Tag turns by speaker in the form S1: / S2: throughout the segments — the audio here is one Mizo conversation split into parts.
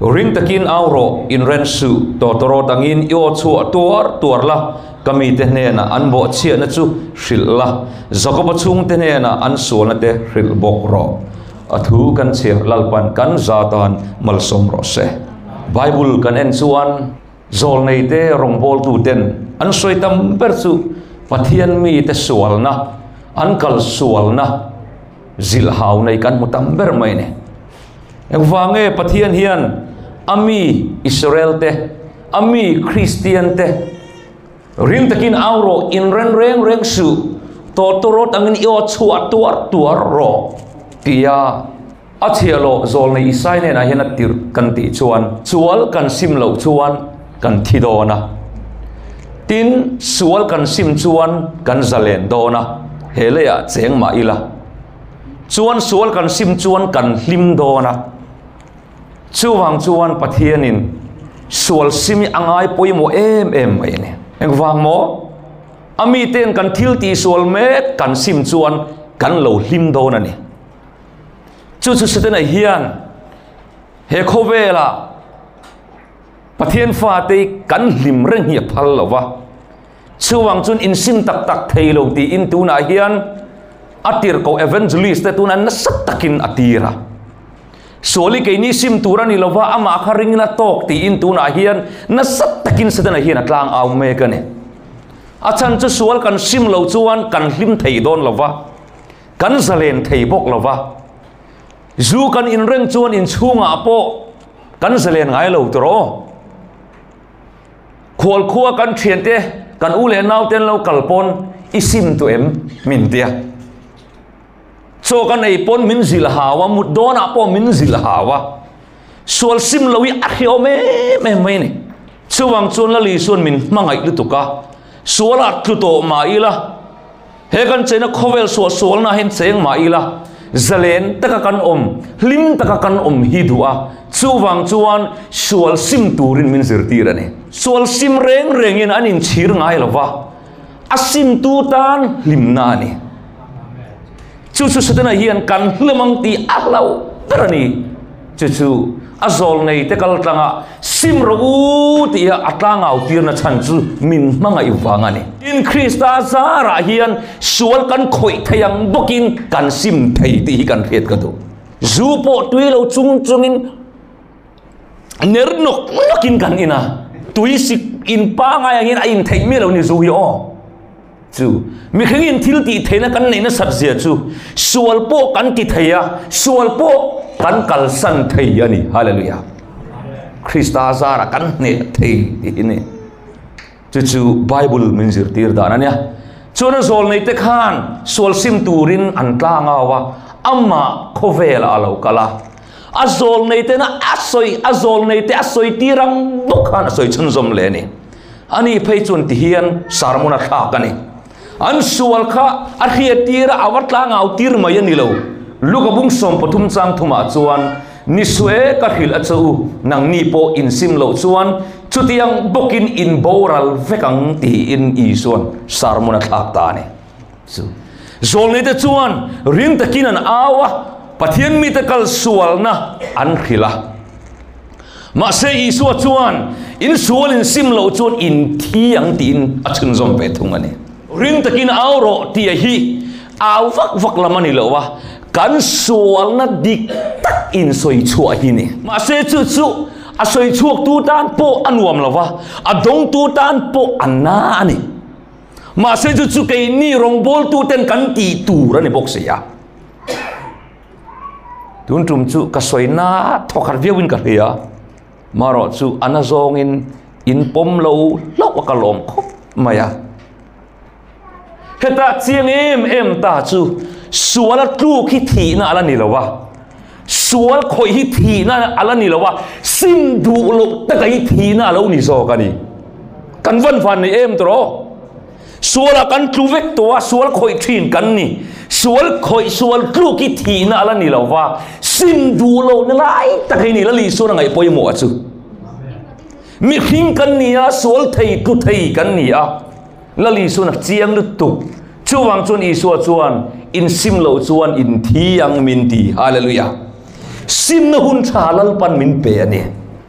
S1: Ring takin au rawh, inren suh, tawtawrawt angin i aw chhuah tuar tuar la, ka mite hnenah an bawhchhiahna chu hrilh la, Jakoba chhungte hnenah an sualna te hrilh bawk rawh. A thu kan chhiar Lalpan kan za tan malsawm rawh se. Bible kan en chuan zawlneite rawngbawltuten an sawi tam ber chu Pathian mite sualna, an kal sualna zilh hau nei kan hmu tam ber mai a ni. Engvang nge Pathian hian a mi Israel te, a mi Kristian te ring takin au rawh, inren reng reng suh, tawtawrawt angin i aw chhuah tuar tuar rawh tia a chhiahhlawh zawlnei Isai hnenah hian a tirh kan tih chuan sual kan sim loh chuan kan thi dawn a, tin sual kan sim chuan kan zalen dawn a, he leiah cheng mah ila. Chuan sual kan sim chuan kan hlim dawn a, chuvang chuan Pathianin sual sim hi a ngai pawimawh em em mai a ni. Engvang maw? A miten kan thil tih sual mek kan sim chuan kan lo hlim dawn a ni. Chu chu Setana hian he khawvelah Pathian fate kan hlim reng hi a phal lo va. Chuvang chuan insim tak tak thei lo tiin tunah hian a tirhkoh evangelist te tunah nasa takin a tir a. Suali keini sim tur a ni lova amah kha ringin a tawk tiin tunah hian nasa takin Setana hian a tlang au mek a ni. A chhan chu sual kan sim lo chuan kan hlim thei dawn lova, kan zalen thei bawk lova. Zu kan inreng chuan inchhungah pawh kan zalen ngai lo tur aw. Khualkhua kan thiante, kan u leh naute an lo kal pawn i sim tu em? min ti a. Chaw kan ei pawn min zilh hau a, mut dawnah pawh min zilh hau a. Sual sim lo hi a hriawm em em mai a ni. Chuvang chuan Lali chuan min hmangaih lutuk a, sualah tlu tawh mah ila, He kan cheina khawvel suahsualna hian cheng mah ila, zalen taka kan awm, hlim taka kan awm hi duh a, chuvang chuan sual sim turin min zirtir a ni. Sual sim reng rengin an inchhir ngai lo va, a simtu tan hlimna a ni. Chu chu Setana hian kan hlim ang tih a hlauh ber a ni. Chu chu a zawl nei te kal tlanga sim rawh u tih a tlangau tirna chhan chu min hmangaih vang a ni. Tin, Krista zarah hian sual kan khawih thei ang bawkin kan sim thei tih hi kan hriat ka duh. Zu pawh tui lo chung chungin ner nawk nawkin kan in a, tui sik in pangai angin a in theih miah lo ni zu hi aw. Chu mihringin thil tih theihna kan neih nasat zia chu sual pawh kan ti thei a, sual pawh kan kalsan thei a ni. Hallelujah. Krista zarah kan hneh thei tih hi ni. Chu chu Bible min zirtir dan a nia. Chuan a zawl nei te khan sual sim turin an tlang au a, amah khawvelah a lo kal a. A zawl nei tena a sawi, a zawl nei te a sawi tir ang bawk khan a sawi chhunzawm leh a ni. Ani phei chuan ti hian sermon a thlak a ni. An sual kha a hriat tir a, a va tlang au tir mai a ni lo. Luka bung 13 chang thumah chuan, Ni sueh ka hrilh a che u, nangni pawh insim loh chuan chutiang bawkin in boral vek ang tiin Isua'n sermon a thlak ta a ni. Chu zawlneite chuan ring takin an au a, Pathian mite kal sualna an hrilh a. Mahse Isua chuan, In sual in sim loh chuan in thi ang tiin a chhunzawm ve thung a ni. Ring takin au rawh tih hi au vak vak lam a ni lo a, kan sualna dik tak in sawi chhuah hi ni. Mahse chu chu a sawi chhuaktu tan pawh a nuam lo va, a dawngtu tan pawh a na a ni. Mahse chu chu keini rawngbawltu ten kan tih tur a ni bawk si a. Tun tum chu ka sawi na thawk khat viau in ka hria. Marawh chu a na zawng in in pawm lo hlauh a ka lawm khawp mai a. Heta chiang em em ta chu sual a tluk hi thihna a la ni lo a. Sual khawih hi thihna a la ni lo a. Sim duh loh taka hi thihna a lo ni zawk a ni. Kan van van nei em tawh. Sualah kan tlu vek tawh a, sual khawih thin kan ni. Sual khawih, sual tluk hi thihna a la ni lo va, sim duh loh na lai tak hi ni la Lisuan a ngaih pawimawh a chu. Mihring kan ni a, sual thei, tlu thei kan ni a, la Lisuan a chiang lutuk. Chuvang chuan Isua chuan, in sim loh chuan in thi ang min ti. Hallelujah. Simna hun tha Lalpan min pe a ni.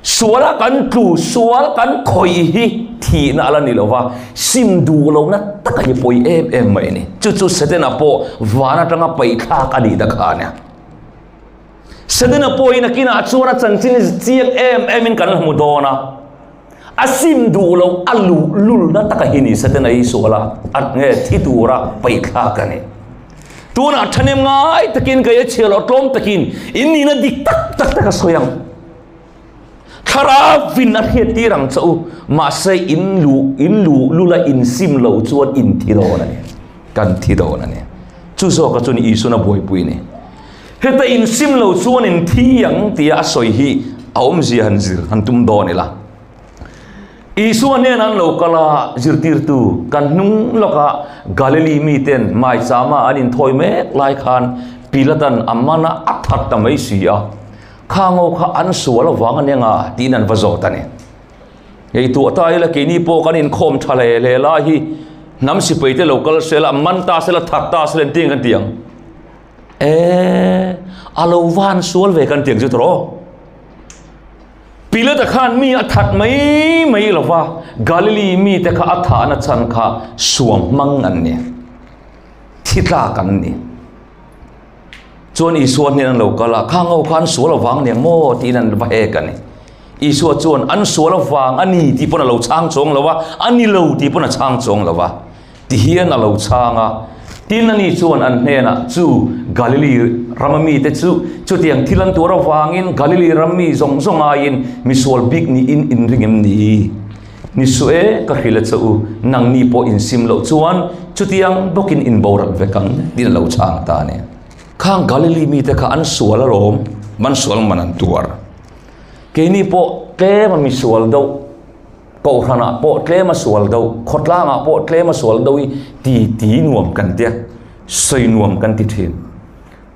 S1: Suala kan tlu, sual kan khawih hi thihna a la ni lo va, sim duh lohna taka hi pawi em em mai a ni. Chu chu Setana pawh van atanga paihthlak a nih ta kha a nia. Setana pawhin a kinah chuan a chanchin chiang em emin kan la hmu dawn a. A sim duh loh a luh lulna taka hi ni Setana hi suala a nge thi tura paihthlak a ni. Tunah thahnem ngai takin kei a chhiar loh tlawm takin in nihna dik tak tak te ka sawi ang. Thlarau in a hriat tir ang che u, mahse in luh in luh lula in sim loh chuan in thi dawn a ni. Kan thi dawn a ni. Chu zawka chu ni Isuan a buaipui ni. Heta in sim lo chuan in thi ang tia a sawi hi a awmzia han zir han tum dawn ila. Isua hnenah an lo kal a, zirtirtu kan hnung lawka Galili miten maichama an inthawi mek lai khan Pilatan a man a, a that ta mai si a. Kha ngo kha an sual avang a nia tiin an va zawt a ni. Hei tuah ta ila keini pawh kan inkhawm tha hle hle lai hi hnam sipai te lo kal sela, man ta sela, that ta sela engtin kan ti ang? E, a lo van sual ve kan ti ang chu tawh. Pilata khan mi a that mai mai lo va, Galili mite kha a thahna chhan kha suam hmang an ni, thi tlak an ni. Chuan Isua hnen an lo kal a, Khang ho kha an sual avang aniang maw? tiin an va hek a ni. Isua chuan, An sual avang a ni tih pawn a lo chhang chuang lo a, a ni lo tih pawn a chhang chuang lo a. Tihian a lo chhang a. Tin ani chuan an hnenah, Chu Galili rama mite chu chutiang thil an tuar avangin Galili ram mi zawng zawng aiin misual bik niin in ring em ni? Ni suh e, ka hrilh a che u, nangni pawh insim loh chuan chutiang bawkin in boral vek ang tiin a lo chhang ta a ni. Khang Galili mite kha an sual alawm, man sual man an tuar. Keini pawh tlema misual deuh, kohhranah pawh tlema sual deuh, khawtlangah pawh tlema sual deuh i ti ti nuam kan tia, sawi nuam kan ti thin.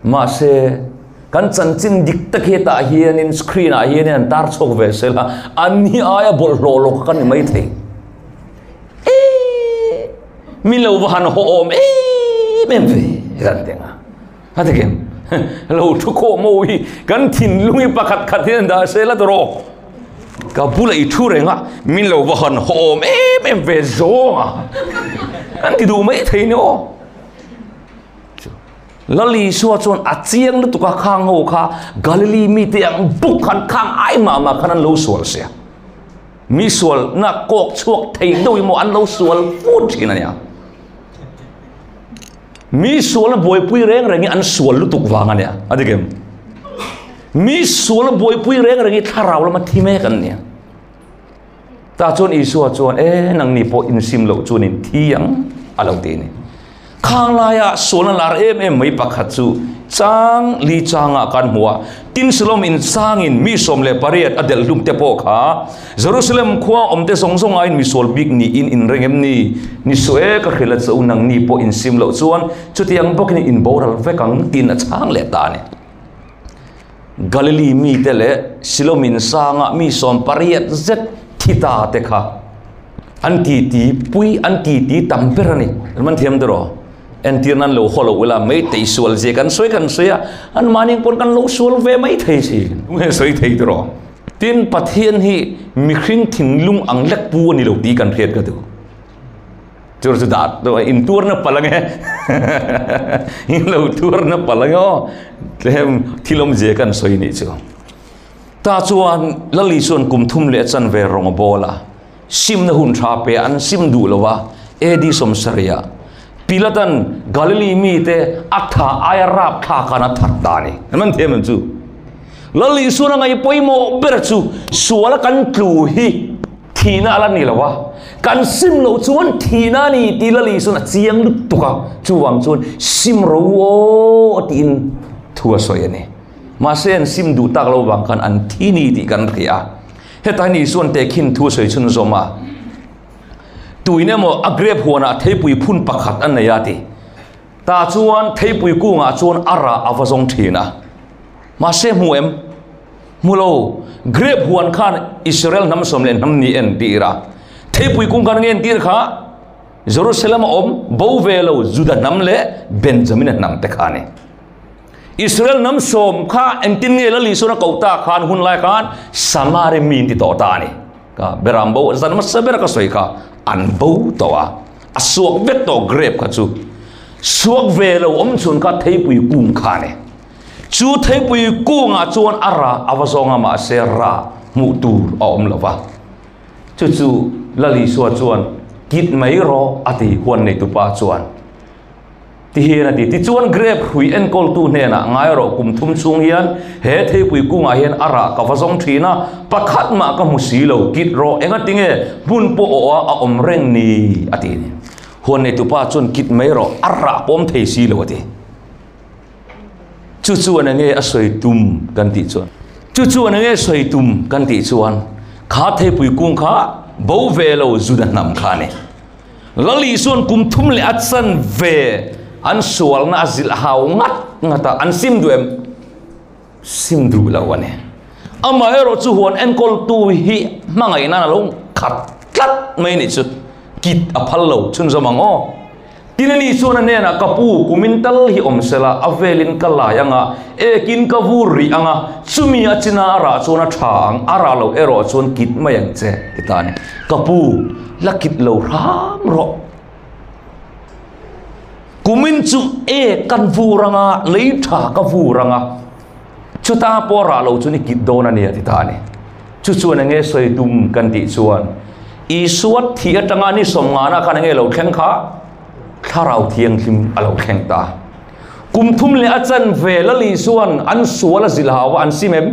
S1: Mahse, kan chanchin dik tak hi hetah hianin screen ah hianin an tar chhuak ve sel a, an hi aia bawlhhlawh lawk kha kan ni maithei. Eee! Mi lo va han haw awm em em ve kan ti ang a. A ti kem? Lo thu khawh maw hi kan thinlung hi pakhat khat hian dah sel a tawrh. Ka bulah i thu reng a, min lo va han haw awm em em ve zawng a. Kan ti duh maithei ni aw. Lal Isua chuan a chiang lutuk a, khang ho kha Galili mite ang buk khan khang ai mah mah khan an lo sual sia. Mi sual na kawk chhuak thei deuh emaw an lo sual fut thin a nia. Mi sual na buaipui reng reng hi an sual lutuk vang a nia. A dik em? Mi sual na buaipui reng reng hi thlarau lama thi mek an nia. Ta chuan Isua chuan, E, nangni pawh insim loh chuan in thi ang, a lo ti a ni. Khang laia sualna lar em em mai pakhat chu chang li changah kan hmu a, tin Silom in changin mi 18 a delh hlum te pawh kha Jerusalem khua awmte zawng zawng aiin misual bik niin in reng em ni? Ni suh e, ka hrilh a che u, nangni pawh insim loh chuan chutiang bawkin in boral vek ang, tiin a chhang leh ta a ni. Galili mite leh Silomin sanga mi 18 zet thi ta te kha an titi pui, an titi tam ber a ni. An man thiam deuh aw. Entir nan lo haw lo ila meitei sual zia kan sawi kan sawi a, an mahni pawn kan lo sual ve mai thei si. Tunge sawi thei deuh aw. Tin, Pathian hi mihring thinlung ang lek pu a ni lo tih kan hriat ka duh. Chur chu dah to in tuar na pal ange in lo tuar na pal ange aw tlem thil awm zia kan sawi nih chu ta chuan lali chuan kum thum leh chanve rawng a bawl a simna hun tha pe an sim duh lo a AD 70 Pilatan Galili mi te a tha aia rap thla khan a that ta ni an man thiam em chu Lali chuan a ngai pawimawh ber chu suala kan tlu hi Thihna a la ni lo a, kan sim loh chuan thihna a ni tih Lali chuan a chiang lutuk a, chuvang chuan sim ro aw tiin thu a sawi a ni. Mahse an sim duh tak lo vang khan an thi ni tih kan hria a. Heta hi Isua'n tehkhin thu a sawi chhun zawm a, Tuin emaw a grep huanah theipui phun pakhat a nei a ti. Tah chuan theipui kungah chuan a rah a va zawng thin a. Mahse hmu em? Hmu lo. Grape huan khan Israel hnam sawm leh hnam ni en tir a. Theipui kung khan nge en tir kha? Jerusalem a awm bo ve lo Juda hnam leh Benjamina hnam te kha a ni. Israel hnam sawm kha engtin nge Lal Isuan a koh tak khan hun lai khan Samari mi in ti tawh ta a ni. Ka beram bo zan hmasa ber a ka sawi kha an bo tawh a, a suak vek tawh grape kha chu. Suak ve lo awm chhun kha theipui kung kha a ni. Chu theipui kungah chuan a rah a va zawng a mahse rah hmuh tur a awm lo va. Chu chu Lal Isua chuan kit mai rawh a ti huan neitupa chuan. Ti hian a ti. Tichuan grape hrui enkawltu hnenah ngai rawh kum thum chhung hian he theipui kungah hian a rah ka va zawng thin a, pakhat mah ka hmu si lo, kit rawh enga tinge hmun pawh awh a a awm reng ni a ti. Huan neitupa chuan kit mai rawh a rah pawm thei si lo a ti. Chu chuan enge a sawi tum kan tih chuan chu chuan enge sawi tum kan tih chuan kha theipui kung kha bo ve lo Juda hnam kha a ni. Lal Isuan kum thum leh a chan ve an sualna a zilh hau ngat ngat a, an sim duh em? Sim duh lo a ni. Amaherawh chu huan enkawltu hi hmangaih nan a lo khat tlat mai nih chu kit a phal lo chhunzawm ang aw. Tin ani chuan a hnenah ka pu kumin tal hi awm sela a velin ka lai anga ekin ka vur rih anga chumi a china a rah chuan a tha ang a rah loh erawh chuan kit mai ang che ti ta a ni. Ka pu la kit lo hram rawh. Kumin chu ek kan vur anga lei tha ka vur anga chuta pawh rah lo chuan i kit dawn a ni a ti ta a ni. Chu chuan enge sawi tum kan tih chuan Isua thih atanga ni sawmngana khan enge lo thleng kha Thlarau Thianghlim a lo thleng ta. Kum thum leh a chan ve Lal Isuan an sual a zilh hau a an sim em?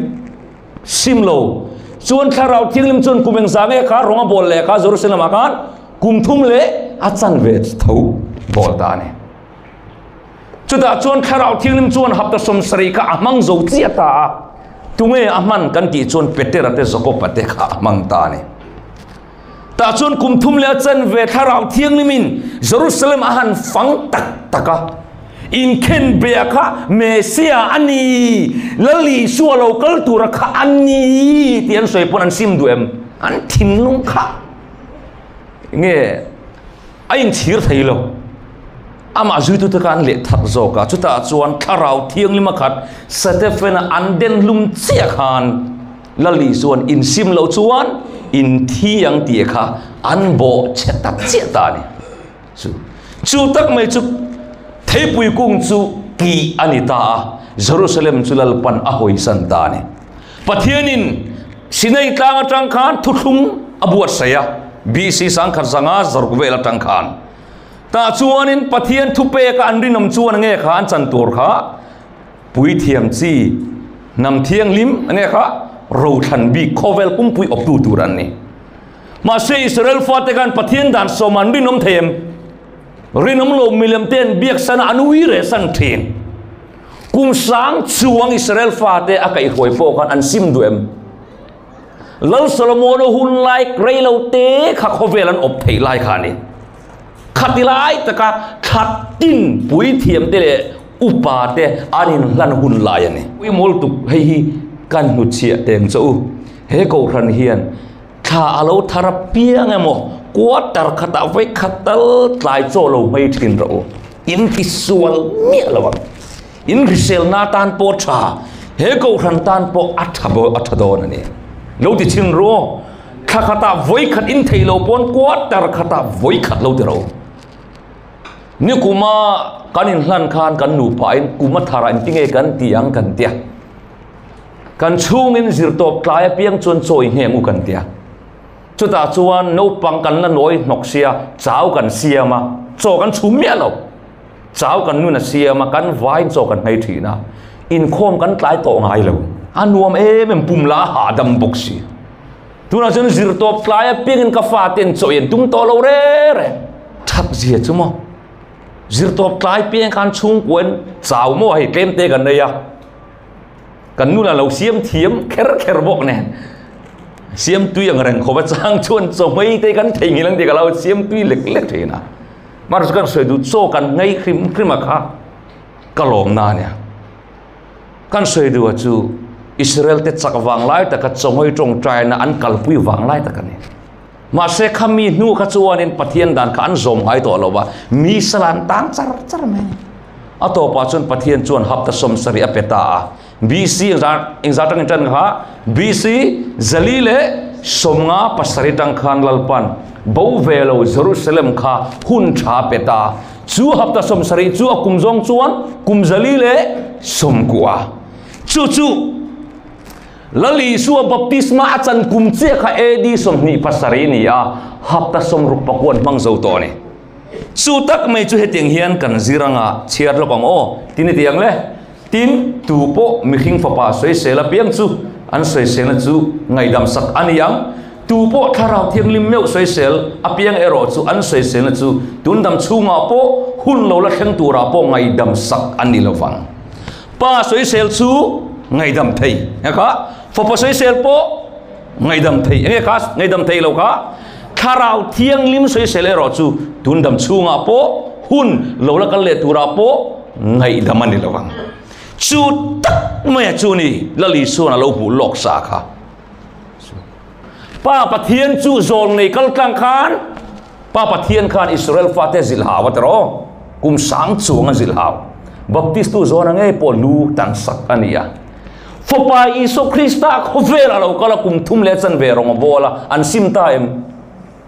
S1: Sim lo. Chuan Thlarau Thianghlim chuan kum engzah nge kha rawng a bawl leh kha Jerusalem ah khan kum thum leh a chan ve tho bawl ta a ni. Chutah chuan Thlarau Thianghlim chuan hapta sawmsarih kha a hmang zo chiah ta a, tunge a hman kan tih chuan Petera te Jakoba te kha a hmang ta a ni. Tah chuan kum thum leh a chanve Thlarau Thianghlimin Jerusalem a han fang tak tak a, inkhen beh kha Messiah a ni, Lal Isua lo kal tura kha a ni tih an sawi pawn an sim duh em? An thinlung kha nge a inchhir thei lo. Amah zuitute kha an leh that zawk a, chutah chuan Thlarau Thianghlim a khat Stephen-a an den hlum chiah khan Lali chuan insim loh chuan inthi ang tih kha an bawh chhe ta chiah ta a ni. Chu chu tak mai chu theipui kung chu kih a ni ta a, Jerusalem chu Lalpan a hawisan ta a ni. Pathianin Sinai tlang atang khan thuthlung a buatsaih a, BC 1005 zaruk vel atang khan. Tah chuanin Pathian thupeka an rinawm chuan nge kha an chan tur kha puithiam chi hnam thianghlim nge kha rothlan bik khawvel pumpui awptu tur an ni. Mahse Israel fate khan Pathian dan sawm an rinawm thei em? Rinawm lo milem te an biak sana an ui reh san thin. Kum sang chuang Israel fate a kaihhruai pawh khan an sim duh em? Lal Solomona hun lai rei lo te kha khawvel an awp theih lai kha a ni. Khati lai taka thla tin puithiam te leh upa te an inhlan hun lai a ni. Ui mawl tuk hei hi kan hnutchhiah teng chaw u. He kohhran hian thla a lo thar apiang emaw quarter khatah vawi khat tal tlai chaw lo hmei thin rawh u. In tisual miah lo ang. In hriselna tan pawh tha, he kohhran tan pawh a tha a tha dawn a ni. Lo ti chhin ru aw, thla khatah vawi khat in theih loh pawn quarter khatah vawi khat lo ti ro. Ni kuma kan inhlan khan kan nupa in kum a tharah engtinge kan ti ang kan tia. Kan chhungin zirtawp tlai apiang chuan chawi ngheng u kan tia. Chutah chuan naupang kan la nawi hnawk sia, chau kan siam a, chaw kan chhum miah lo. Chau kan nun a siam a, kan vain chaw kan hmei thin a, inkhawm kan tlai tawh ngai lo. A nuam em em pum la a hahdam bawk si. Tunah chuan zirtawp tlai apiangin ka faten chaw i an tum tawh lo re re. That zia chu maw? Zirtawp tlai piang khan chhungkuain chau maw hei tlem te kan nei a. Kan nula lo siam thiam kher kher bawk nen. Siam tui ang reng khawp a chang chuan chaw hmei te kan thei ngil ang tih ka lo siam tui lek lek thin a. Mar chu kan sawi duh chaw kan ngei hrim hrim a kha ka lawm na ania. Kan sawi duh a chu Israel te chak vang lai taka chaw ngei tawngtaina an kalpui vang lai tak a ni. Mahse kha mi hnu kha chuanin Pathian dan kha an zawm ngai tawh lo va, mi sala an tang char char mai a ni. A tawpah chuan Pathian chuan hapta 70 a pe ta a. BC engzah atangin tan kha? BC 457 tang khan Lalpan bo ve lo Jerusalem kha hun tha pe ta. Chu hapta 70 chu a kum zawng chuan kum 490. Chu chu Lal Isua baptisma a chan kum chiah kha AD 27 ni a, hapta 69 hmang zo tawh a ni. Chu tak mai chu hetiang hian kan zir anga chhiar lawk ang aw. Tin hetiang le, tin tu pawh mihring fapa sawisel apiang chu an sawiselna chu ngaihdam sak a ni ang. Tu pawh thlarau thianghlim meuh sawisel apiang erawh chu an sawiselna chu tundam chhungah pawh hun lo la thleng turah pawh ngaihdam sak a ni lovang. Pa sawisel chu ngaihdam thei enge kha? Fapa sawisel pawh ngaihdam thei enge kha? Ngaihdam thei lo kha? Thlarau thianghlim sawisel erawh chu tundam chhungah pawh hun lo la kal leh turah pawh ngaihdam a ni lovang. Chu tak maia chu ni Lal Isuan a lo hmuh lawk sa kha. Pa Pathian chu zawn nei kal tlang khan Pa Pathian khan Israel fate zilh hau a tiraw? Kum sang chuang a zilh hau. Baptist tu zawn a ngei pawh lu tan sak a ni a. Fapa Isua Krista khawvel a lo kal a kum thum leh chanve rawng a bawl a, an sim ta em?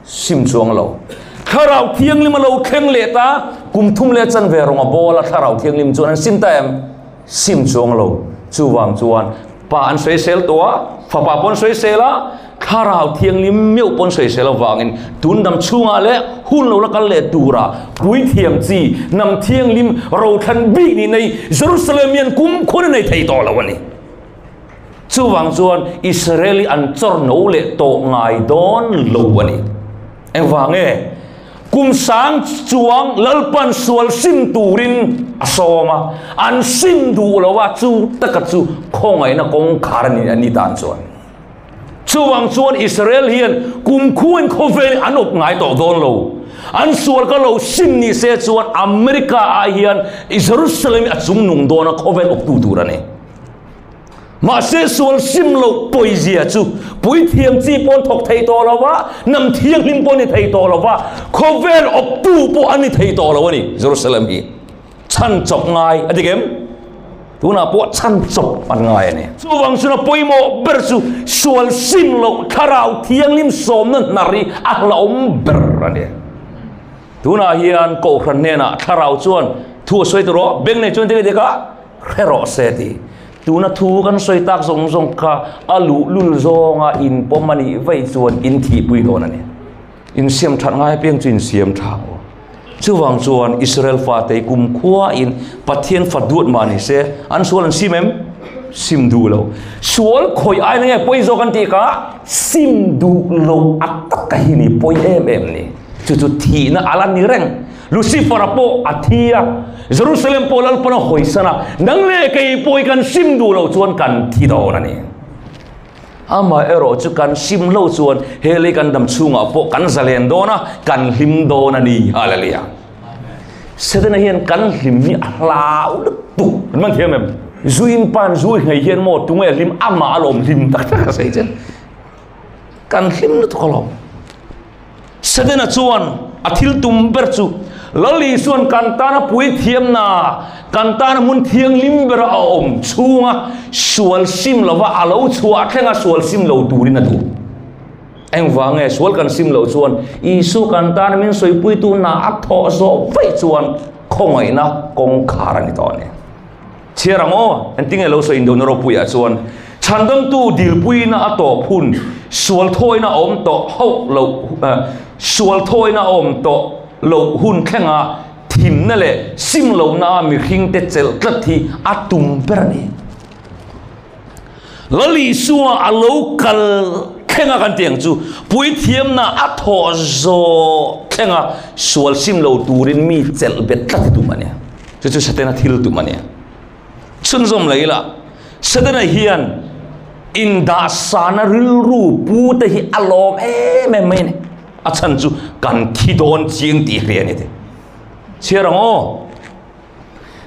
S1: Sim chuang lo. Thlarau Thianghlim a lo thleng leh ta, kum thum leh chanve rawng a bawl a, Thlarau Thianghlim chuan an sim ta em? Sim chuang lo. Chuvang chuan Pa an sawisel tawh a, Fapa pawh an sawisel a, Thlarau Thianghlim meuh pawh an sawisel avangin tun dam chhungah leh hun lo la kal leh turah puithiam chi hnam thianghlim rothlan bik nih nei Jerusalem hian kumkhun a nei thei tawh lo a ni. Chuvang chuan Israeli an chawr no leh tawh ngai dawn lo a ni. Engvang nge? Kum sang chuang Lalpan sual sim turin a sawm a, an sim duh lo a, chu taka chu khawngaihna kawngkhar a ni a ni tan chuan. Chuvang chuan Israel hian kum khuain khawvel an awp ngai tawh dawn lo. An sual ka lo sim ni se chuan America ah hian Jerusalem hi a chungnung dawn a, khawvel awptu tur a ni. Mahse sual sim loh pawizia chu puithiam chi pawh an thawk thei tawh lo va, hnam thianghlim pawh a ni thei tawh lo va, khawvel awptu pawh a ni thei tawh lo a ni. Jerusalem hi chhan chawp ngai a dik em? Tunah pawh chhan chawp an ngai a ni. Chuvang chuan a pawimawh ber chu sual sim loh thlarau thianghlim sawmna hnar hi a hlauhawm ber a ni. Tunah hian Kohhran hnenah thlarau chuan thu a sawi ta rawh, beng nei chuan tinge dik a? Hre rawh se ti. Tuna thu kan sawi tak zawng zawng kha a luhlul zawnga in pawm a nih vaih chuan in thihpui dawn a ni. Insiam that ngai apiang chu insiam tha ang u. Chuvang chuan Israel fate kumkhua in Pathian fa duat mah ni se, an sual an sim em? Sim duh lo. Sual khawih ai na nge pawi zawk an tih kha? Sim duh lo a taka hi ni pawi em em ni. Chu chu thihna a la ni reng. Lucifer-a pawh a thi a, Jerusalem pawh Lalpan a hawisan a, nang leh kei pawh hi kan sim duh loh chuan kan thi dawn a ni. Amaherawh chu kan sim lo chuan he lei kan dam chhungah pawh kan zalen dawn a, kan hlim dawn a ni. Hallelujah. Setana hian kan hlim hi a hlau lutuk. Kan man thiam em? Zu in pan zu i nghei hian maw tunge hlim amah alawm hlim tak tak a sawi chen. Kan hlim lutuk alawm. Setana chuan a thil tum ber chu Lal Isua'n kan tana puithiamna, kan tana hmun thianghlim bera a awm chhunga sual sim lova a lo chhuah thlenga sual sim lo turin a duh. Engvang nge sual kan sim loh chuan Isu kan tana min sawipuitu hna a thawh zawh vaih chuan khawngaihna kawngkhar a ni tawh a ni. Chhiar ang aw, engtinge lo sawi indona ropuiah chuan chhandamtu dilpuina a tawp hun, sual thawina a awm tawh hauh loh, sual thawina a awm tawh loh hun thlenga thimna leh sim lohna a mihringte chelh tlat hi a tum ber a ni. Lal Isua a lo kal thlenga kan tih ang chu, puithiamna a thawh zawh thlenga sual sim lo turin mi chelh bet tlat hi tum a ni. Chu chu Setana thil tum a ni. Chhunzawm leh ila, Setana hian indahsana rilru pu te hi a lawm em em mai a ni. A chhan chu kan thi dawn chiang tih hria a ni te. Chhiar ang aw.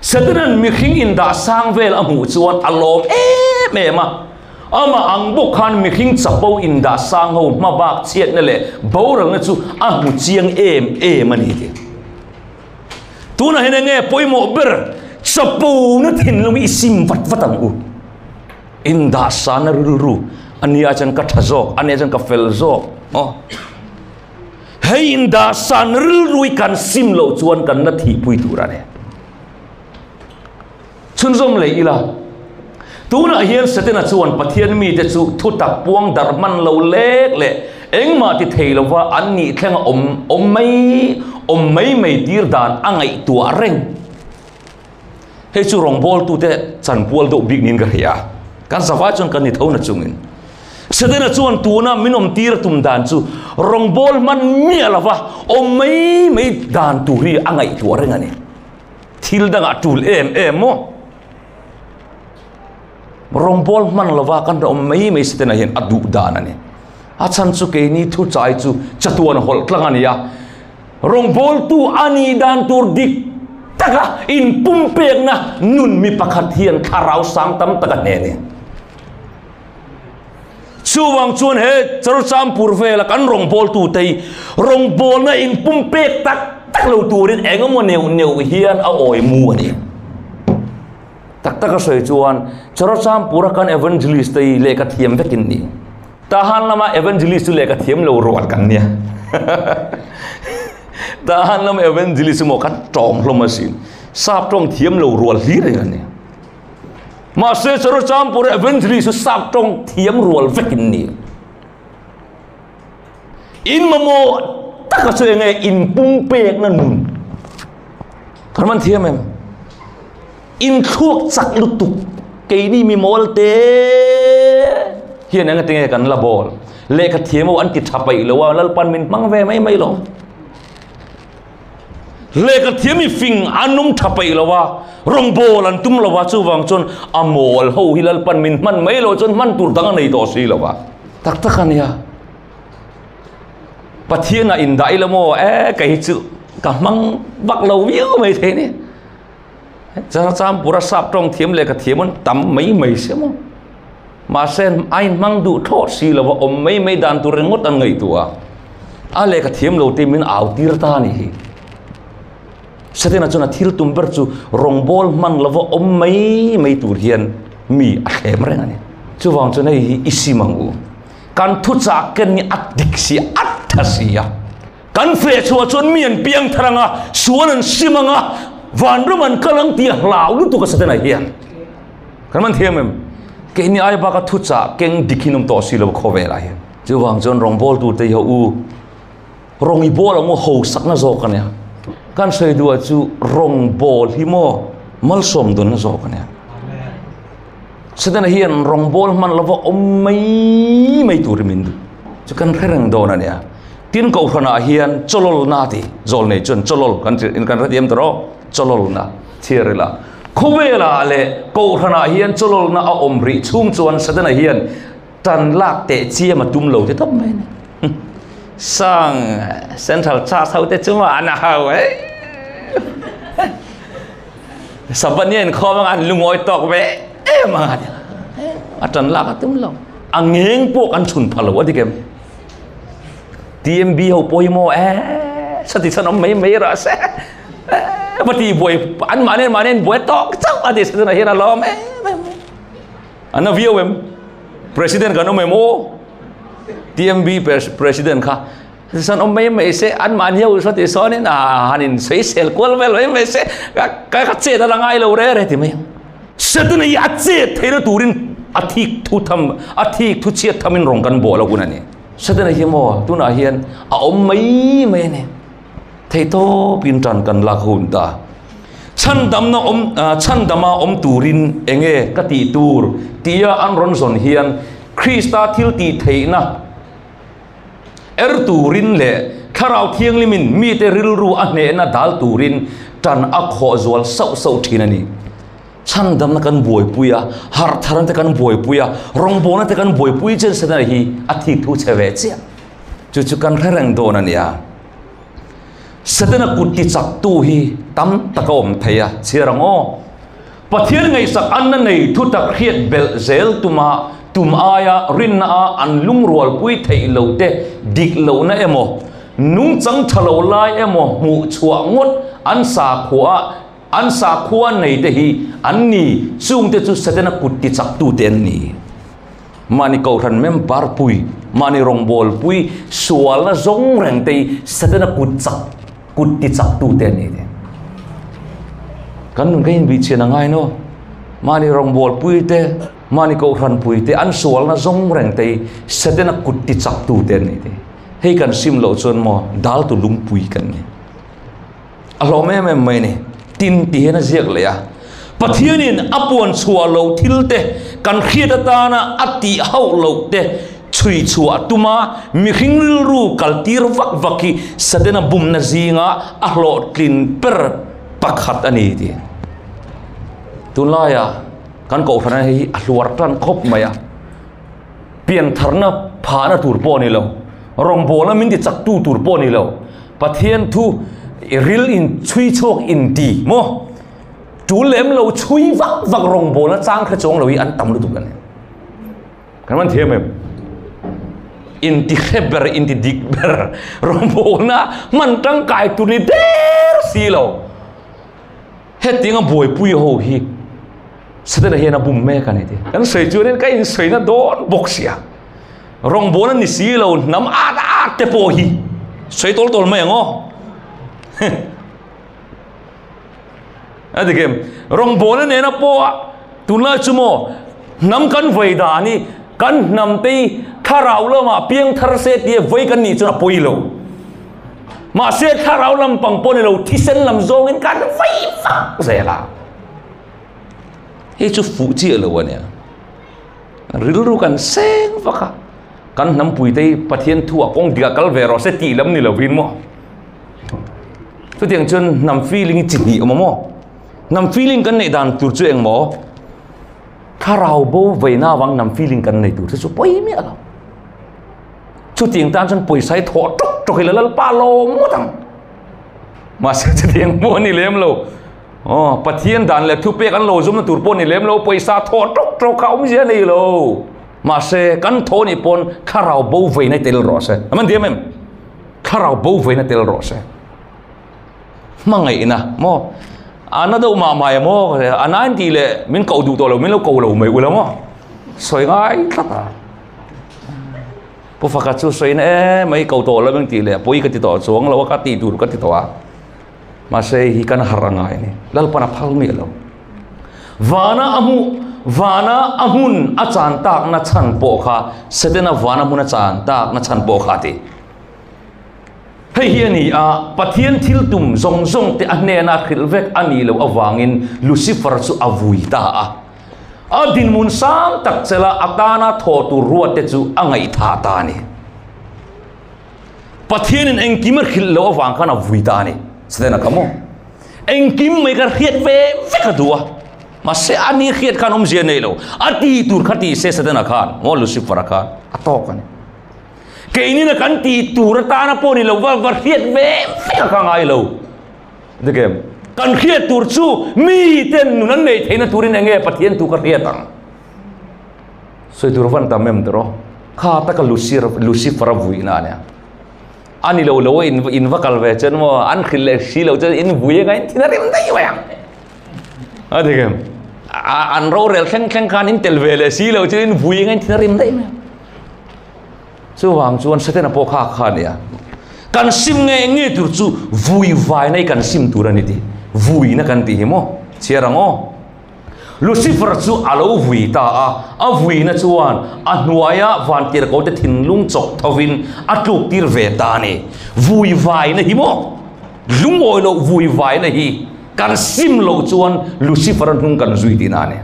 S1: Setana'n mihring indahsang vel a hmuh chuan a lawm em em a. Amah ang bawk khan mihring chapo indahsang ho hmabak chhiatna leh boralna chu a hmu chiang em em a ni tih. Tunah hian enge pawimawh ber? Chapona thinlung hi i sim vat vat ang u. Indahsana rilru ania chuan ka tha zawk, ania chuan ka fel zawk. Aw. Hei indahsan rilru hi kan sim loh chuan kan la thihpui tur a ni. Chhunzawm leh ila, tunah hian Setana chuan Pathian mite chu thutak puang darh hman lo lek leh engmah ti thei lova an nih thlenga awm awm mai awm mai mai tir dan a ngaihtuah reng. Hei chu rawngbawltute chanpual deuh bik niin ka hria. Kan zavai chuan kan ni tho na chungin. Setana chuan tuna min awm tir tum dan chu rawngbâwl hman miah lova awm mai mai dan tur hi a ngaihtuah reng a ni. Thil dangah tul em em maw? Rawngbâwl hman lova kan awm mai mai Setana hian a duh dan a ni. A chhan chu keini thuchai chu chatuan hawlh tlang a ni a. Rawngbawltu a nih dan tur dik taka inpumpekna nun mi pakhat hian thlarau sang tam tak a hne a ni. Chuvang chuan he Charochampur vela kan rawngbawltute hi rawngbawlna inpumpek tak tak lo turin eng emaw neuh neuh hian a awi mu a ni. Tak taka sawi chuan Charochampura kan evangelist te hi lehkha thiam vekin ni. Tahan lama evangelist chu lehkha thiam lo rual kan nia. Tahan lama evangelist chu maw kan tawng hlawm asin. Sap tawng thiam lo rual hlir reng an ni. Mahse Charochampur evangelist chu sap tawng thiam rual vekin ni. In mamawh taka chu enge in pumpekna nun. Kan man thiam em? In thluak chak lutuk keini mi mawl te hian eng ati nge kan la bawl lehkha thiam ho an ti tha paih lo a Lalpan min hmang ve mai mai lo lehkha thiam mi fing an awm tha paih lo a rawngbawl an tum lo a chuvang chuan a mawl ho hi Lalpan min hman mai lo chuan hman tur dang a nei tawh si lo a tak tak a nia. Pathian ah indah ila maw e kei hi chu ka hmang vak lo viau mai thei ni. Champura sap tawng thiam leh ka thiam an tam mai mai se maw. Mahse a inhmang duh thlawt si lova awm mai mai dan tur ringawt an ngaihtuah a. A lehkha thiam lo te min au tir ta a nih hi. Setana chuan a thil tum ber chu rawngbawl hman lova awm mai mai tur hian mi a thlem reng a ni. Chuvang chuan hei hi i sim ang u. Kan thuchah ken hi a dik si a, a tha si a. Kan feh chhuah chuan mi an piang thar ang a, sual an sim ang a, vanram an kal ang tih a hlau lutuk a Satana hian. Kan man thiam em? Keini ai baka thuchah keng dik hi an awm tawh si lo khawvelah hian. Chuvang chuan rawngbâwl turte hi ho u, rawng i bawl ang u hausakna zawk a nia. Kan sawi duhah chu rawngbâwl hi maw malsawm dawnna zawk a nia. Setana hian rawngbâwl hman lova awm mai mai turin min duh. Chu kan hre reng dawn a nia. Tin kohhranah hian chawlawlna a ti. Zawlnei chuan chawlawl kan ti kan hre thiam ta rawh. Chawlawlna chhiar ila. Khawvelah leh kohhranah hian chawlawlna a awm rih chhung chuan Setana hian tan lak teh chiam a tum lo ti tawp mai a ni. Sang Central Church ho te chu an a ho eh. Sabbath ni a inkhawm anga an lungawi tawk ve em ang a ti. A tan lak a tum lo. A ngeng pawh kan chhun pha lo a dik em? TMB ho pawh hi maw e sati chuan awm mai mai rawh se. Va ti buai an mahni an mahni an buai tawk chauh a ti setana hian a lawm em em. An a viau em? President kan awm em aw? TMB president kha San awm mai mai se an mahni ho saw ti sawnin a han in sawisel kual vel mai mai se ka ka chet a la ngai lo re re ti mai ang. Setana hi a chet theihna turin a thik thu tham a thik thu chhiat thamin rawng kan bawh lo hun a ni. Setana hi maw tunah hian a awm mai mai a ni. Theihtawpin tan kan lak hun ta. Chhandamna awm chhandama awm turin enge ka tih tur tia an rawn zawn hian Krista thil tih theihna Er turin leh Thlarau Thianghlimin mite rilru a hnehna dal turin tan a khawh zual sauh sauh thin a ni. Chhandamna kan buaipui a, harh tharna te kan buaipui a, rawngbawlna te kan buaipui chen Setana hi a thik thu chhe ve chiah. Chu chu kan hre reng dawn a nia. Setana kut tichaktu hi tam tak a awm thei a, chhiar ang aw. Pathian ngaihsak anna nei thutak hriat belh zel tuma tum aia rinna a an lungrualpui theih lo te dik lohna emaw, nungchang tha lo lai emaw hmuh chhuah ngawt an sakhua a An sakhua nei te hi an ni, chungte chu Setana kut tichaktute an ni. Mahni kohhran member pui, mahni rawngbâwl pui, sualna zawng reng te hi Setana kut chak, kut tichaktute an ni te. Kan nun ka inbihchhian a ngai no. Mahni rawngbâwl pui te, mahni kohhran pui te, an sualna zawng reng te hi Setana kut tichaktute an ni te. Hei kan sim loh chuan maw dâltu lungpui kan ni. A hlawm em em mai a ni. Tin ti hian a ziak leh a, Pathianin a puan chhuah loh thil te, kan hriat atana a tih hauh loh te chhui chhuah tuma mihring rilru kal tir vak vak hi Satana bumna zinga a hlawhtlin ber pakhat a ni tih. Tunlaia kan kohhran hi a hluar tan khawp mai a. Piantharna phahna tur pawh a ni lo, rawngbawlna min ti chaktu tur pawh a ni lo, Pathian thu ril in chhui chhuak in ti maw? Tul lem lo chhui vak vak rawngbawlna chang hre chuang lo hi an tam lutuk a ni. Kan man thiam em? In ti hre ber, in ti dik ber rawngbawlna hman tangkai tur ni der si lo. Hetianga buaipui ho hi Satana hian a bum mek a ni ti. Kan sawi chuanin ka insawi na dawn bawk sia. Rawngbâwl a ni si lo, hnam at at te pawh hi sawi tawl tawl mai ang aw. A dik em? Rawngbâwl a nena pawh tunlai chu maw hnam kan vei dan hi kan hnam te hi thlarau lamah piang thar se tia vei kan nih chuan a pawi lo. Mahse thlarau lam pang pawh ni lo thisen lam zawngin kan vei vak zel a. Hei chu fuh chiah lo a nia. Rilru kan seng vak a, kan hnampuite hi Pathian thu ah kawng dik ah kal ve rawh se tih lam ni lovin maw. Chutiang chuan hnam feeling hi chi hnih awm a maw. Hnam feeling kan neih dan tur chu eng maw? Thlarau bo veina avang hnam feeling kan nei tur te chu pawi miah lo. Chutiang tan chuan pawisa hi thawh tawk tawk ila Lalpa lawm ngawt ang. Mahse chutiang pawh a ni lem lo. Aw, Pathian dan leh thupek an lo zawmna tur pawh ni lem lo, pawisa thawh tawk tawk kha awmzia a nei lo. Mahse, kan thaw nih pawn thlarau bo veina tel rawh se. A man diam em? Thlarau bo veina tel rawh se. Hmangaihna maw? A na deuh mah mai maw? A na in tih leh min koh duh tawh lo, min lo ko lo mai ula maw? Sawi ngai tlat a. Pu Faka chu sawi na em mai ko tawh lo eng tih leh pawi ka ti tawh chuang lo a, ka tih tur ka ti tawh a. Mahse hi kan har a ngai a ni. Lalpan a phal miah lo. Vana a hmuh, vana a hmun a chan takna chhan pawh kha Setana vana hmun a chan takna chhan pawh kha a ti. Hei hi a ni a, Pathian thil tum zawng zawng te a hnena hrilh vek a nih loh avangin Lucifer chu a vui ta a. A dinhmun sang tak chela a tana thaw tur ruat te chu a ngaihthah ta a ni. Pathianin engkim a hrilh loh avang khan a vui ta a ni. Setana kha maw? Engkim mai kha hriat ve vek a duh a. Mahse a ni hriat khan awmzia nei lo. A ti tur kha ti se Setana khan, maw Lucifer-a khan a tawk a ni. Keinin a kan ti tur atana pawh ni lo va va hriat ve vek a kha ngai lo. Dik em? Kan hriat tur chu miten nun an neih theihna turin enge Pathian thu ka hriat ang? Sawi tur van tam em tawh kha taka Lucifer Lucifer a vui na ania. A ni lo lo in in va kal ve chuan maw an hrilh leh hri lo chuan in vui anga in thin a rim daih mai ang. A dik em? A an rorel thleng thleng khan in tel ve leh si lo chuan in vui anga in thin a rim daih mai ang. Chuvang chuan Setana pawh kha kha ania. Kan sim nge nge tur chu vui vai na hi kan sim tur a ni tih. Vui na kan tih hi maw? Chhiar ang aw. Lucifer chu a lo vui ta a, a vuina chuan a hnuaia vantirhkote thinlung chawk thovin a tluktir ve ta a ni. Vui vaina hi maw? Lungawi loh vui vaina hi kan sim loh chuan Lucifer-a hnung kan zui tihna a ni.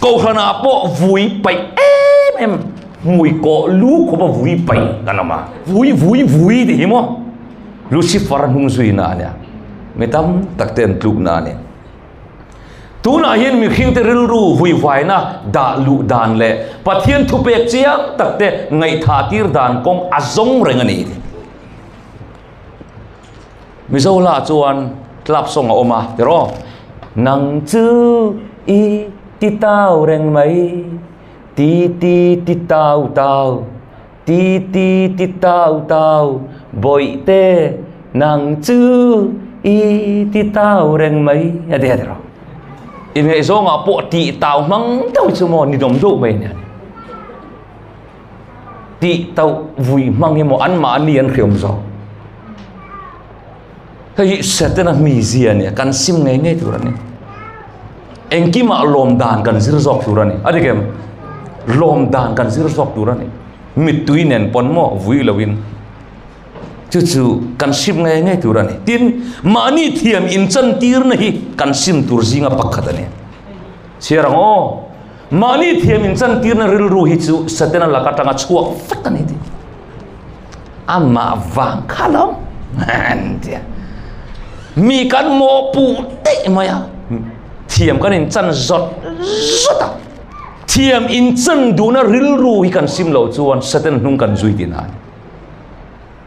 S1: Kohhranah pawh vui paih em em, hmui kawh lu khawpa vui paih kan awm a. Vui vui vui tih hi maw? Lucifer-a hnung zuina a nia. Mi tam tak te an tlukna a ni. Tunah hian mihringte rilru vuivaina dah luh dan leh Pathian thupek chiang takte ngaihthah tir dan kawng a zawng reng a ni. Mizo lah chuan club song a awm a, tiraw? Nang chu i ti tau reng mai, ti ti ti tau tau, ti ti ti tau tau, bawihte nang chu. I ti tau reng mai a ti a ti rawh. Inngaihzawngah pawh tih tau hmang deuh chu maw ninawm deuh mai nia. Tih tauh vui hmang hi maw anmahni an hriam zawk. Hei hi Setana mizia a nia, kan sim ngei ngei tur a ni. Engkimah lawm dan kan zir zawk tur a ni. A dik em? Lawm dan kan zir zawk tur a ni. Mittui nen pawn maw vui loin. Chu chu kan sim ngei ngei tur a ni. Tin, mahni thiam inchantirna hi kan sim tur zinga pakhat a ni. Chhiar ang aw. Mahni thiam inchantirna rilru hi chu Setana lak atanga chhuak vek a ni tih. Amah vang kha lo an tia. Mi kan mawhpuh daih mai a. Thiam kan inchan zawt zawt a. Thiam inchan duhna rilru hi kan sim loh chuan Setana hnung kan zui tihna a ni.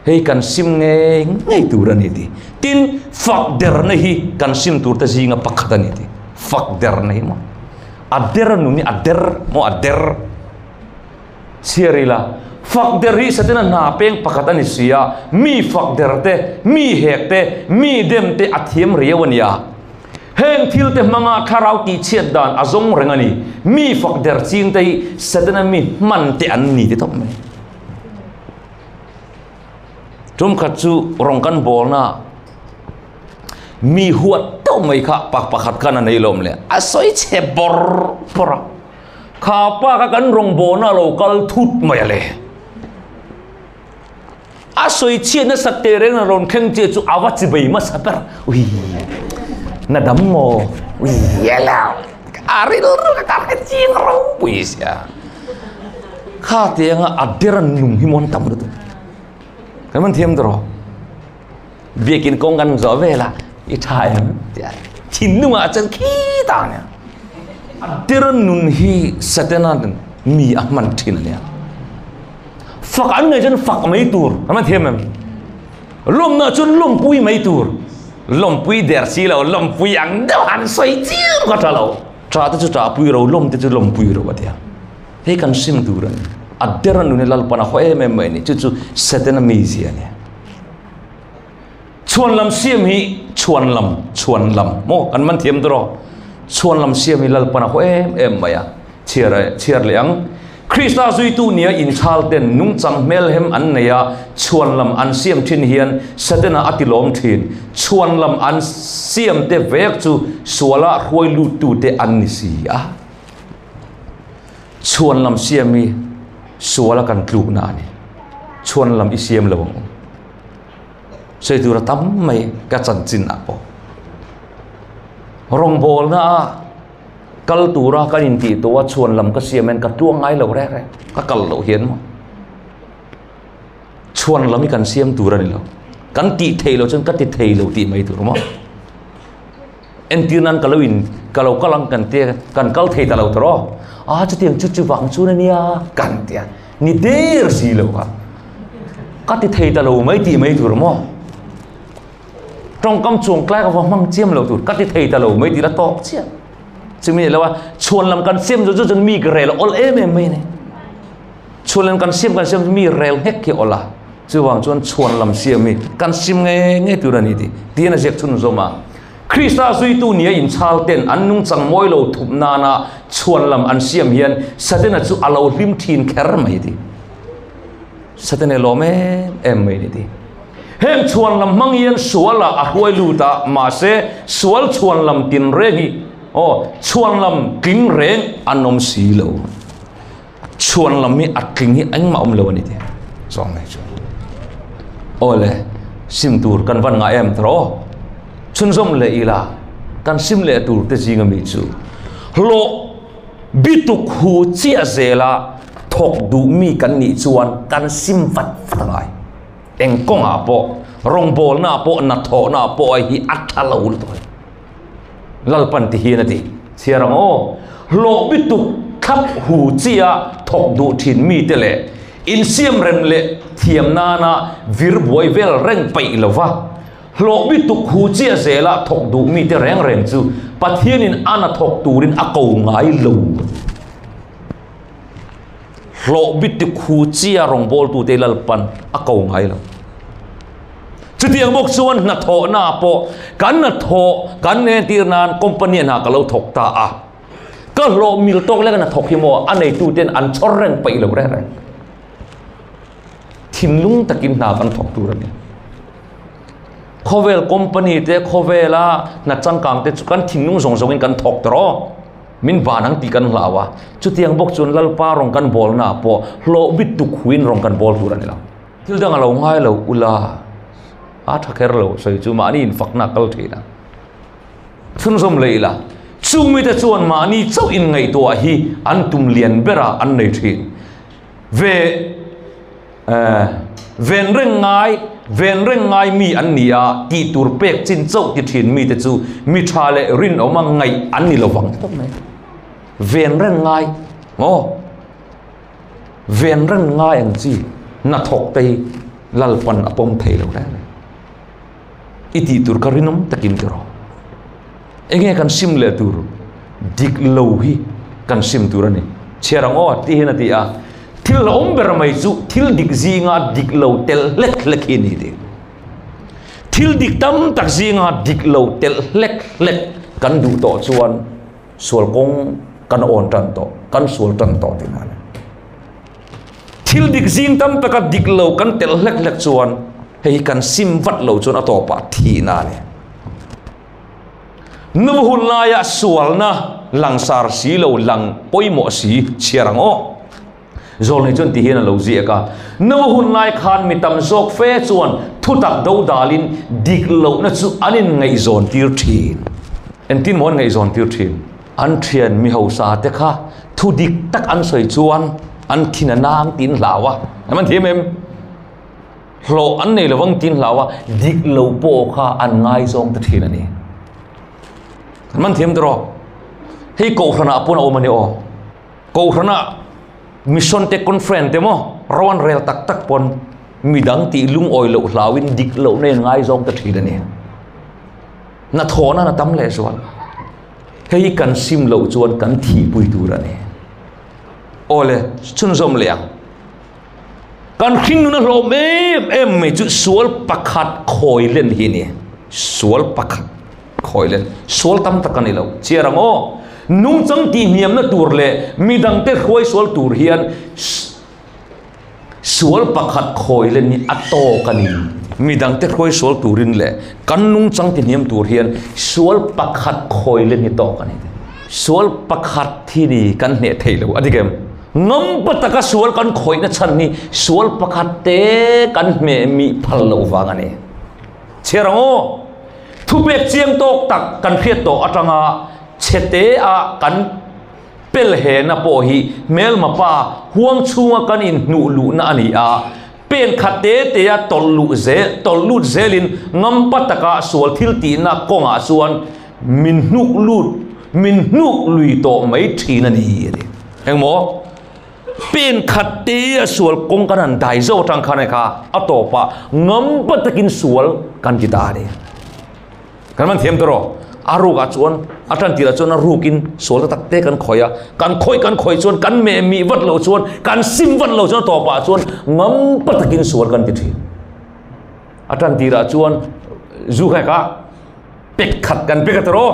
S1: Hei kan sim ngei ngei tur a ni tih. Tin, fak derna hi kan sim tur te zinga pakhat a ni tih. Fak derna hi maw? A der nun hi a der maw a der. Chhiar ila, fak der hi Satana hna peng pakhat a ni si a, mi fak der te, mi hek te, mi dem te a thiam riau a nia. Heng thil te hmanga thlarau tihchhiat dan a zawng reng a ni. Mi fak der ching te hi Satana mi hman te an ni ti tawp mai. Tumkhat chu rawng kan bawlna mi huat deuh mai kha pak pakhat khan a nei lawm le a sawi chhe bawr bawr a kha pa kha kan rawng bawlna a lo kal thut mai a le a sawi chhiat nasat teh reng a rawn thleng chiah chu a va chi bei hmasa ber ui na dam maw ui ela a rilru ka hre chiang ropui sia. Kha tianga a der an nung hi mawn tam lutuk. Kan man thiam tawh. Biakin kawng kan zawh vela i tha em tia thinlungah chuan khi ta nia. A der an nun hi Satana mi a hman thin ania. Fak an ngai chuan fak mai tur. Kan man thiam em? Lawmna chuan lawmpui mai tur. Lawmpui der si lo, lawmpui ang deuh han sawi chiam ka tha lo. Ṭah te chu ṭahpui ro, lawm te chu lawmpui ro a ti a. Hei kan hrim tur a ni. A der a nun hi Lalpan a haw em em mai a ni. Chu chu Setana mizia a ni. Chhuan lam siam hi chhuan lam, chhuan lam maw kan man thiam tawh. Chhuan lam siam hi Lalpan a haw em em mai a. Chhiar chhiar leh ang. Krista zuitu nia inchhal ten nungchang hmelhem an nei a, chhuan lam an siam thin hian Setana a tilawm thin. Chhuan lam an siam te vek chu suala hruai luttu te an ni si a. Chhuan lam siam hi suala kan tlukna a ni. Chhuan lam i siam lo ang u. Sawi tur a tam mai ka chanchin ah pawh. Rawngbawlna ah. Kal tura kan intih tawh a chhuan lam ka siam hian ka tluang ngai lo reng reng, ka kal loh hian maw. Chhuan lam hi kan siam tur a ni lo. Kan tih theih loh chuan ka ti thei lo tih mai tur maw. Entir nan ka lo in ka lo kal ang kan tia kan kal thei ta lo tur aw. A chutiang chu chu vang chuan a nia kan tia ni der si lo kha. Ka ti thei ta lo mai tih mai tur maw. Tawngkam chuang tlai ka va hmang chiam lo tur ka ti thei ta lo mai tih la tawk chiah. Chumi ni lo a chhuan lam kan siam chu chu mi ka rel awl em em mai ni. Chhuan lam kan siam kan siam mi rel nghek khi awl a. Chuvang chuan chhuan lam siam hi kan sim nge nge tur a ni ti. Tian a ziak chhun zawm a. Krista zuitu nia inchhal ten an nungchang mawi lo thup nana chhuan lam an siam hian Satana chu a lo hlim thin kher mai ti. Satana lawm em em mai ni ti. Heng chhuan lam hmang hian sualah a hruai lut a, mahse sual chhuan lam tin reng hi aw chhuan lam tling reng an awm si lo. Chhuan lam hi a tling hi engmah awm lo a ni tih zawng mai chu. Aw le, sim tur kan van ngah em tawh aw. Chhunzawm leh ila kan sim leh tur te zinga mi chu hlawh bituk hu chiah zela thawk duh mi kan nih chuan kan sim vat vat a ngai. Eng kawngah pawh, rawngbawlnaah pawh, hnathawhnaah pawh hi a tha lo lutuk a ni. Lalpan ti hian a ti. Chhiar ang aw. Hlawh bituk thlap hu chia thawk duh thin mite leh insiamrem leh thiam nana vir buai vel reng peih lova hlawh bituk hu chia zela thawk duh mite reng reng chu Pathianin a hnathawk turin a ko ngai lo. Hlawh bituk hu chia rawngbawltute Lalpan a ko ngai lo. Chutiang bawk chuan hnathawhna pawh kan hnathawh kan entir nan company ah hna ka lo thawk ta a, ka hlawh mil tawk lek a hnathawk hi maw a neituten an chhawr reng paih lo reng reng. Thinlung takin hna kan thawk tur a ni. Khawvel company te khawvela hna changkang te chu kan thinlung zawng zawngin kan thawk ta rawh. Min van ang tih kan hlau a, chutiang bawk chuan Lalpa rawng kan bawlna ah pawh hlawh bit tuk huin rawng kan bawl tur a ni lo. Thil dang a lo ngai lo ula, a tha kher lo sawi chu mahni infakna a kal thin a. Chhunzawm leh ila, chung mite chuan mahni chauh inngaihtuah hi an tum lian berah an nei thin. Ve ven reng ngai, ven reng ngai mi an ni a, tih tur pek chin chauh ti thin mite chu mi tha leh rinawma ngaih an ni lovang tawp mai. Ven reng ngai, maw? Ven reng ngai ang chi hnathawk te hi Lalpan a pawm thei lo reng reng. I tih tur kha rinawm takin ti rawh. Enge kan sim leh tur dik lo hi kan sim tur a ni. Chhiar ang aw tih hian a ti a, thil hlauhawm ber mai chu thil dik zinga dik lo telh hlek hlek hi a ni tih. Thil dik tam tak zinga dik lo telh hlek hlek kan duh tawh chuan sual kawng kan awn tan tawh, kan sual tan tawh tih hna a ni. Thil dik zing tam taka dik lo kan telh hlek hlek chuan hei hi kan sim vat lo chuan a tawpah thihna a ni. Nu hun laia sualna langsar si lo lang pawimawh si chhiar ang aw. Zawlnei chuan ti hian a lo ziak a, Nu hun lai khan mi tam zawk fe chuan thutak do dalin dik lohna chu an inngaihzawn tir thin. Engtin maw an ngaihzawn tir thin? An thian mi hausa te kha thu dik tak an sawi chuan an thin a nang tiin hlau a, an man thiam em? Hlawh an nei lovang tiin hlau a, dik lo pawh kha an ngaizawng ta thin a ni. An man thiam tawh rawh. Hei Kohhranah pawn a awm a ni aw. Kohhranah mission te conference te maw ro an rel tak tak pawn midang tih lungawi loh hlauin dik lohna in ngaizawng ta thin a ni. Hnathawhna na tam leh zual. Hei hi kan sim loh chuan kan thihpui tur a ni. Awle, chhunzawm leh ang. Kan hringnun a hlawm em em mai chu sual pakhat khawi len hi a ni. Sual pakhat khawi len. Sual tam tak a ni lo. Chiar ang aw. Nungchang tihhniamna tur leh midangte hruai sual tur hian Sual pakhat khawi len hi a tawk a ni. Midangte hruai sual turin leh kan nungchang tihniam tur hian sual pakhat khawi len hi tawk a ni. Sual pakhat hi ni kan hneh thei lo a dik em? Ngampa taka sual kan khawihna chhan hi sual pakhat te kan hmeh mih phal loh vang a ni. Chhiar ang aw! Thupek chiang tawk tak kan hriat tawh atanga chhe te ah kan. Pelhena pawh hi hmelma pa huang chhunga kan inhnuh luhna a ni a, pen khat te tea tawlh luh zel tawlh lut zelin ngampa taka sual thil tihna kawngah chuan min hnuk lut min hnuk lui tawh mai thin a ni a ti. Engmaw? Pen khat tea sual kawng kan han dai zo atang khan kha a tawpah ngampa takin sual kan ti ta a ni. Kan man thiam tawh a rukah chuan a tan tirah chuan a rukin sual ta tak te kan khawih a, kan khawih kan khawih chuan kan meh mih vat lo chuan kan sim vat lo chuan a tawpah chuan ngampa takin sual kan ti thin. A tan tirah chuan zu kha ka pek khat kan pek a tawh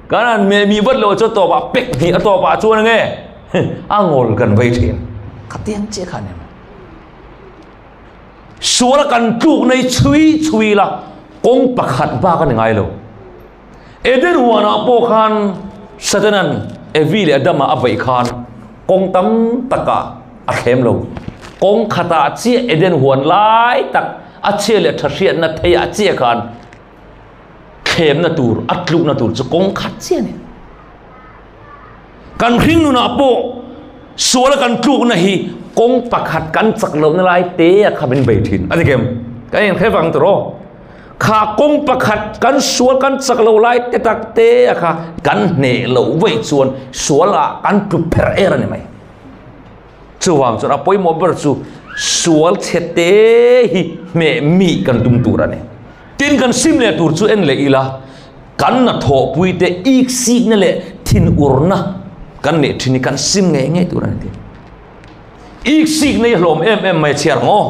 S1: kan han meh mih vat lo chuan tawpah pek hnih a tawpah chuan nge a ngawl kan vei thin. Khatiang chiah kha a ni mai. Suala kan tluk nei chhui chhui la kawng pakhat bak a ni ngai lo. Eden huanah pawh khan Satanan Evi leh Adama a beih khan kawng tam takah a thlem lo. Kawng khatah chiah Eden huan lai tak a chhia leh tha hriatna theiah chiah khan thlemna tur a tlukna tur chu kawng khat chiah a ni. Kan hring nunah pawh suala kan tlukna hi kawng pakhat kan chak lohna lai te a kha min bei thin. A ni kem? Kan inhre vang tur aw. Kha kawng pakhat kan sual kan chak loh lai te tak te a kha kan hneh loh vaih chuan sualah kan tlu pher er a ni mai. Chuvang chuan a pawimawh ber chu sual chhe te hi hmeh mi kan tum tur a ni. Tin kan sim leh tur chu en leh ila, kan hnathawhpui te ik sikna leh thinurna kan neih thin hi kan sim ngei ngei tur a ni tih. Ik sikna hi hlawm em em mai a chhiar ang aw.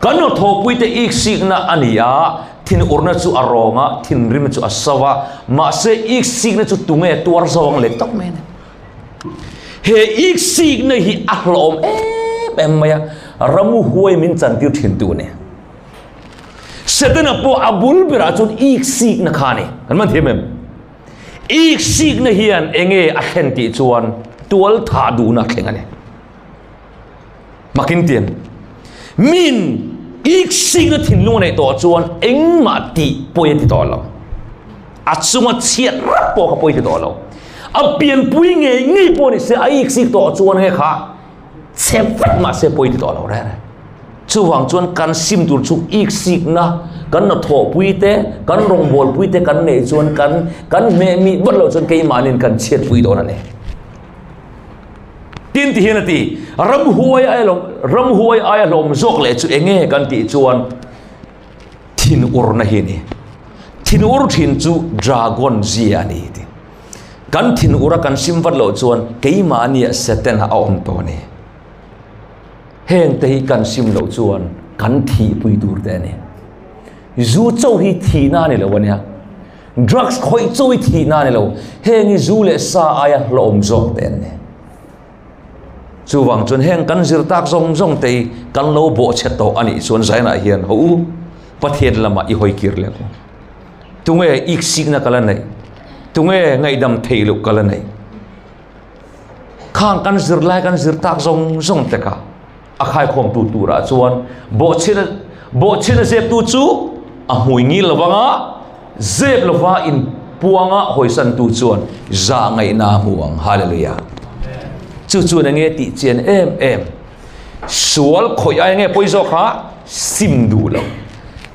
S1: Kan hnathawhpuite iksikna a ni a, thinurna chu a rawng a, thinrim chu a so a, mahse iksikna chu tunge tuar zo ang leh tawk mai a ni. He iksikna hi a hlawm em em mai a, ramu huai min chantir thintu a ni. Setana pawh a bul berah chuan iksikna kha a ni. Kan man thiam em? Iksikna hian enge a thlen tih chuan tual thah duhna a thleng a ni. Makin tian min iksikna thinlung a neih tawh chuan engmah tih pawi a ti tawh lo. A chunga chhiat rap pawh kha pawi ti tawh lo. A pianpui ngei ngei pawh ni se a iksik tawh chuan nge kha chhe vek mah se pawi ti tawh lo reng reng. Chuvang chuan kan sim tur chu iksikna kan hnathawhpui te, kan rawngbawlpui te kan neih chuan kan kan hmehmih vat loh chuan keimahniin kan chhiatpui dawn a ni. Tin ti hian a ti, Ramhuai aia lawm, ramhuai aia hlawm zawk leh chu enge kan tih chuan thinurna hi a ni. Thinur thin chu dragon zia a ni ti. Kan thinura kan sim vat loh chuan keimahnia Satan a awm tawh a ni. Heng te hi kan sim loh chuan kan thihpui tur te a ni. Zu chauh hi thihna a ni lo a nia. Drugs khawih chawi thihna a ni lo, heng hi zu leh sa aia hlawm zawk te an ni. Chuvang chuan heng kan zir tak zawng zawng te hi kan lo bawhchhe tawh a nih chuan Zainah hian haw u, Pathian lamah i hawi kir leh ang u. Tunge iksikna ka la neih? Tunge ngaihdam theih loh ka la neih? Khang kan zir lai kan zir tak zawng zawng te kha a khaikhawmtu turah chuan bawhchhina bawhchhina zeptu chu a hmui ngil lovang a, zep lova inpuanga hawisantu chuan zah ngaihna a hmu ang. Hallelujah. Chu chuan enge tih chian em em? Sual khawih ai nge pawi zawk kha sim duh lo.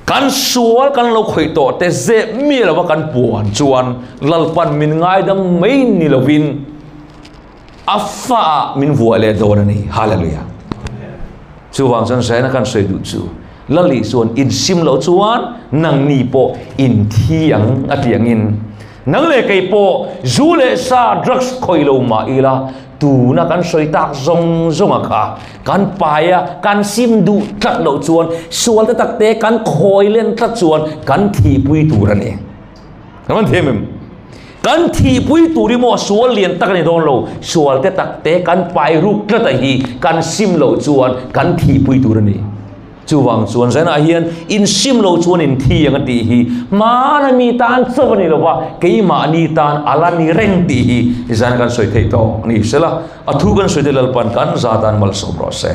S1: Kan sual kan lo khawih tawh te zep mi lova kan puan chuan Lalpan min ngaidam mai ni lovin A fa ah min vuah leh dawn a ni. Hallelujah. Chuvang chuan Zaina kan sawi duh chu Lali chuan in sim loh chuan nangni pawh in thi ang a ti angin nang leh kei pawh zu leh sa drugs khawih lo mah ila tuna kan sawi tak zawng zawng a kha kan pai a kan sim duh tlat loh chuan sual te tak te kan khawi len tlat chuan kan thihpui tur a ni. Kan man thiam em? Kan thihpui tur hi maw sual lian tak a ni dawn lo, sual te tak te kan pai ruk tlat a hi kan sim loh chuan kan thihpui tur a ni. Chuvang chuan zanah hian in sim loh chuan in thi ang a tih hi hmana mi tan chauh a ni lo va, keimahni tan a la ni reng tih hi zan kan sawi theih tawh ni sela, a thu kan sawi te Lalpan kan za tan malsawm rawh se.